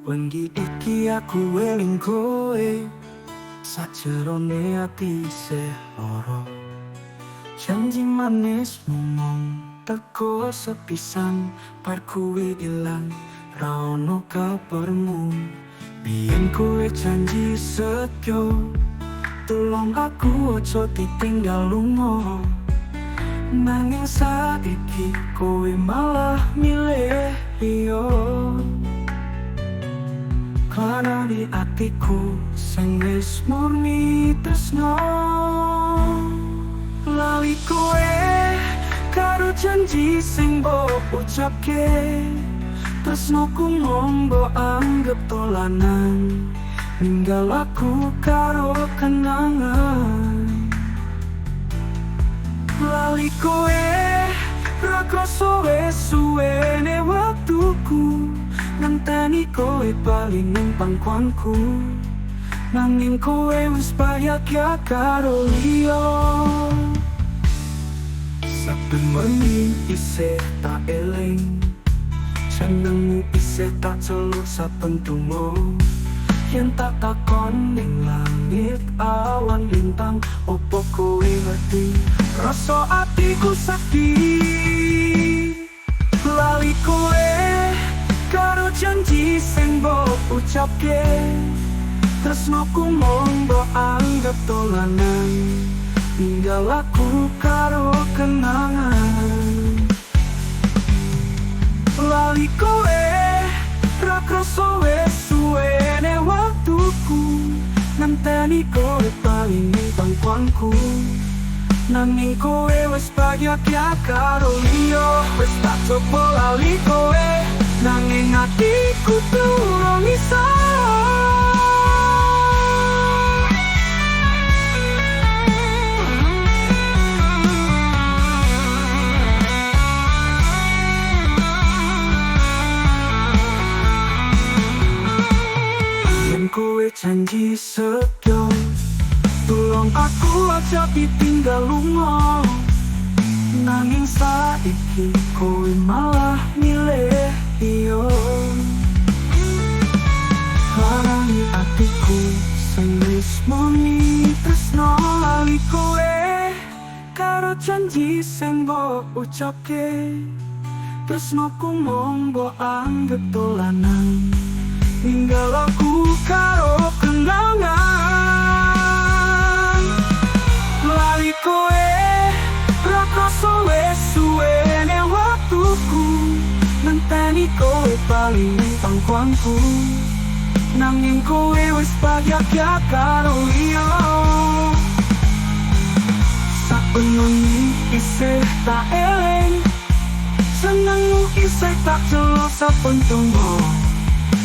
Wengi iki aku eling kowe, sajerone ati isih lara. Janji manismu mung teko sepisan, bar kuwi ilang, ra ono kabarmu. Biyen kowe janji setyo, tulung aku ojo ditinggal lunga. Nanging saiki kowe malah milih liya. Nglarani atiku sing wis murni tresno. Lali kowe karo janji sing mbok ucapke. Tresnoku mung mbok anggep dolanan, ninggal aku karo kenangan. Lali kowe ra kroso wis suwene wektuku ngenteni kowe bali ning pangkuanku. Nanging kowe wis bahagia karo liya. Saben wengi isih tak eling, jenengmu isih tak celuk saben donga. Yen tak takon ning langit awan lintang, opo kowe ngerti rasa atiku sedih. Lali kowe karo janji sing mbok ucapke. Tresnoku mung mbok anggep dolanan, ninggal aku karo kenangan. Lali kowe ra kroso wis suwene wektuku ngenteni kowe bali ning pangkuanku. Nanging kowe wis bahagia karo liya. Wis tak coba lali kowe, nanging atiku durung iso. Yen kowe janji setyo, tulung aku aja ditinggal lunga. Nanging saiki kowe malah milih liya. Larani atiku sing wis murni tresno. Lali kowe karo janji sing mbok ucapke. Tresnoku mung mbok anggep dolanan, ninggal aku karo kenangan. Lali kowe ra kroso wis suwene wektuku ngenteni kowe bali ning pangkuanku. Nanging kowe wis bahagia karo liya. Saben wengi isih tak eling, jenengmu isih tak celuk saben donga.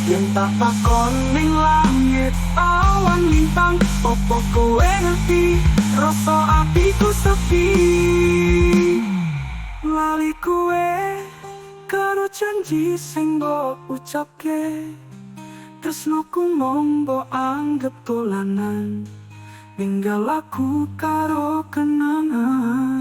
Yen tak takon ning langit awan lintang, opo kowe ngerti rasa atiku sepi. Lali kowe karo janji sing mbok ucapke. Tresnoku mung mbok anggep dolanan, ninggal aku karo kenangan.